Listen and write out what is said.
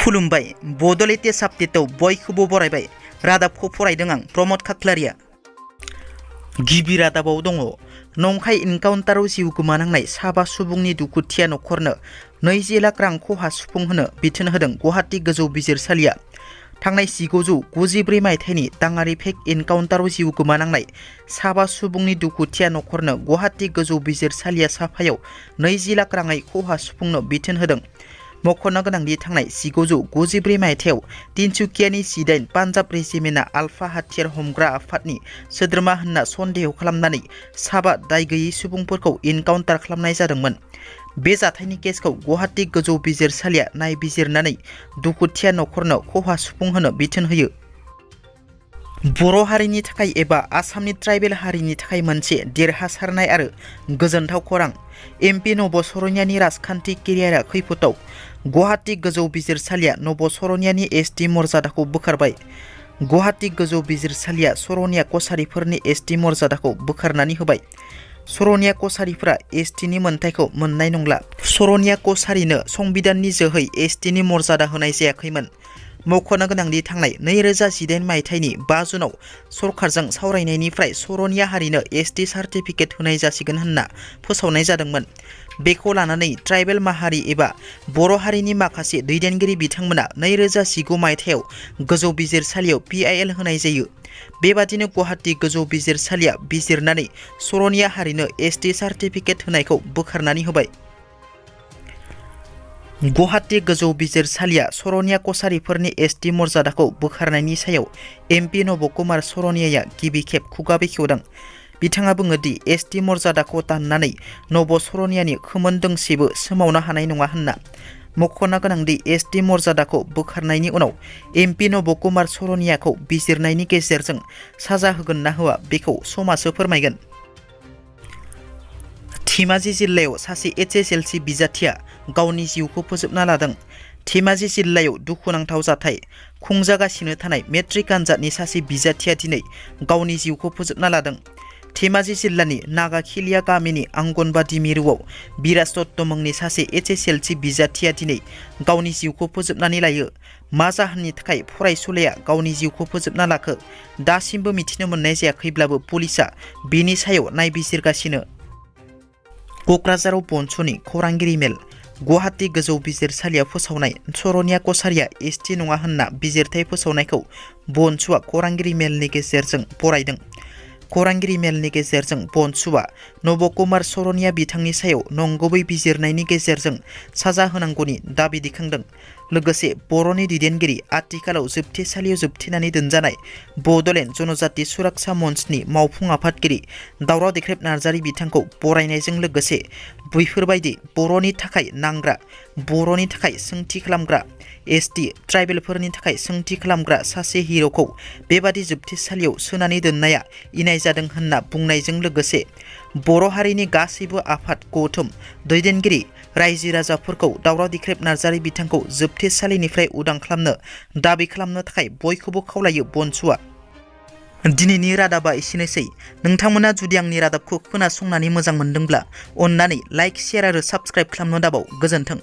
खुलुमबाय बड' लेटेस्ट आपडेटआव बयखौबो बरायबाय। रादाबखौ फरायदों आं प्रमद खाख्लारिया। गिबि रादाबाव दङ नंखाय इनकाउन्टाराव जिउ गोमानांनाय साबा सुबुंनि दुखुथिया नखरनो 20 लाख रां खहा सुफुंहोनो बिथोन होदों गुवाहाटी गोजौ बिजिरसालिया। थांनाय 1994 मायथाइनि दाङारि फेक इनकाउन्टाराव जिउ गोमानांनाय साबा सुबुंनि दुखुथिया नखरनो गुवाहाटी गोजौ बिजिरसालिया साफायाव 20 लाख राङै खहा सुफुंनो बिथोन होदों। मख'नो गोनांदि थांनाय 1994 मायथाइयाव तिनसुकियानि 18 पान्जाब रेजिमेन्टआ आलफा हाथियार हमग्रा आफादनि सोद्रोमा होनना सन्देह खालामनानै साबा दाय गैयै सुबुंफोरखौ इनकाउन्टार खालामनाय जादोंमोन। बे जाथायनि केसखौ गुवाहाटी गोजौ बिजिरसालिया नायबिजिरनानै दुखुथिया नखरनो खहा सुफुंहोनो बिथोन होयो। बर' हारिनि थाखाय एबा आसामनि ट्राइबेल हारिनि थाखाय मोनसे देरहासारनाय आरो गोजोनथाव खौरां। एमपि नब'सरनियानि राजखान्थि केरियारआ खैफोदाव। गुवाहाटी गोजौ बिजिरसालिया नब'सरनियानि एसटि मर्यादाखौ बोखारबाय। गुवाहाटी गोजौ बिजिरसालिया सरनिया कसारिफोरनि एसटि मर्यादाखौ बोखारनानै होबाय। सरनिया कसारिफोरा एसटिनि मोनथायखौ मोननाय नंला। सरनिया कसारिनो संबिधाननि जोहै एसटिनि मर्यादा होनाय जायाखैमोन। मख'नो गोनांदि थांनाय 2018 मायथाइनि 5 जुनाव सरकारजों सावरायनायनिफ्राय सरनिया हारिनो एसटि सार्टिफिकेट होनाय जासिगोन होनना फोसावनाय जादोंमोन। बेखौ लानानै ट्राइबेल माहारि एबा बर' हारिनि माखासे दैदेनगिरि बिथांमोना 2019 मायथाइयाव गोजौ बिजिरसालियाव PIL होनाय जायो। बेबादिनो गुवाहाटी गोजौ बिजिरसालिया बिजिरनानै सरनिया हारिनो एसटि सार्टिफिकेट होनायखौ बोखारनानै होबाय। गुवाहाटी गोजौ बिजिरसालिया सरनिया कसारिफोरनि एसटि मर्यादाखौ बोखारनायनि सायाव एमपि नबकुमार सरनियाया गिबि खेब खुगा बेखेवदों। बिथाङा बुङो दि एसटि मर्यादाखौ दाननानै नब'सरनियानि खोमोन दोंसेबो सोमावनो हानाय नङा होनना। मख'नो गोनांदि एसटि मर्यादाखौ बोखारनायनि उनाव एमपि नबकुमार सरनियाखौ बिजिरनायनि गेजेरजों साजा होगोन ना होआ बेखौ समासो फोरमायगोन। धेमाजि जिल्लायाव सासे HSLC बिजाथिया गावनि जिउखौ फोजोबना लादों। धेमाजि जिल्लायाव दुखुनांथाव जाथाय। खुंजागासिनो थानाय मेट्रिक आनजादनि सासे बिजाथिया दिनै गावनि जिउखौ फोजोबना लादों। धेमाजि जिल्लानि नागाखिलिया गामिनि आंगनबादि मिरुआव बिराज दत्त मुंनि सासे HSLC बिजाथिया दिनै गावनि जिउखौ फोजोबनानै लायो। मा जाहोननि थाखाय फरायसुलाया गावनि जिउखौ फोजोबना लाखो दासिमबो मिथिनो मोननाय जायाखैब्लाबो पुलिसआ बेनि सायाव नायबिजिरगासिनो। क'क्राझाराव बनस'नि खौरांगिरि मेल। गुवाहाटी गोजौ बिजिरसालिया फोसावनाय सरनिया कसारिया एसटि नङा होनना बिजिरथाय फोसावनायखौ बनस'आ खौरांगिरि मेलनि गेजेरजों बरायदों। खौरांगिरि मेलनि गेजेरजों बनस'आ नबकुमार सरनिया बिथांनि सायाव नंगुबै बिजिरनायनि गेजेरजों साजा होनांगौनि दाबि दैखांदों। लोगोसे बर'नि दैदेनगिरि आथिखालाव जोबथेसालियाव जोबथेनानै दोनजानाय बड'लेण्ड जनजाति सुरक्षा मन्चनि मावफुं आफादगिरि दावराव देख्रेब नार्जारि बिथांखौ बरायनायजों लोगोसे बैफोरबायदि बर'नि थाखाय नांग्रा, बर'नि थाखाय सोंथि खालामग्रा, एसटि ट्राइबेलफोरनि थाखाय सोंथि खालामग्रा सासे हिर'खौ बेबादि जोबथेसालियाव सोनानै दोननाया इनाय जादों होनना बुंनायजों लोगोसे बर' हारिनि गासैबो आफाद गौथुम दैदेनगिरि रायजो राजाफोरखौ दावराव देख्रेब नार्जारि बिथांखौ जोबथेसालिनिफ्राय उदां खालामनो दाबि खालामनो थाखाय बयखौबो खावलायो बनस'आ। दिनैनि रादाबा एसेनोसै। नोंथांमोना जुदि आंनि रादाबखौ खोनासंनानै मोजां मोनदोंब्ला अन्नानै लाइक, शेयार आरो साबस्क्राइब खालामनो दाबाव। गोजोन्थों।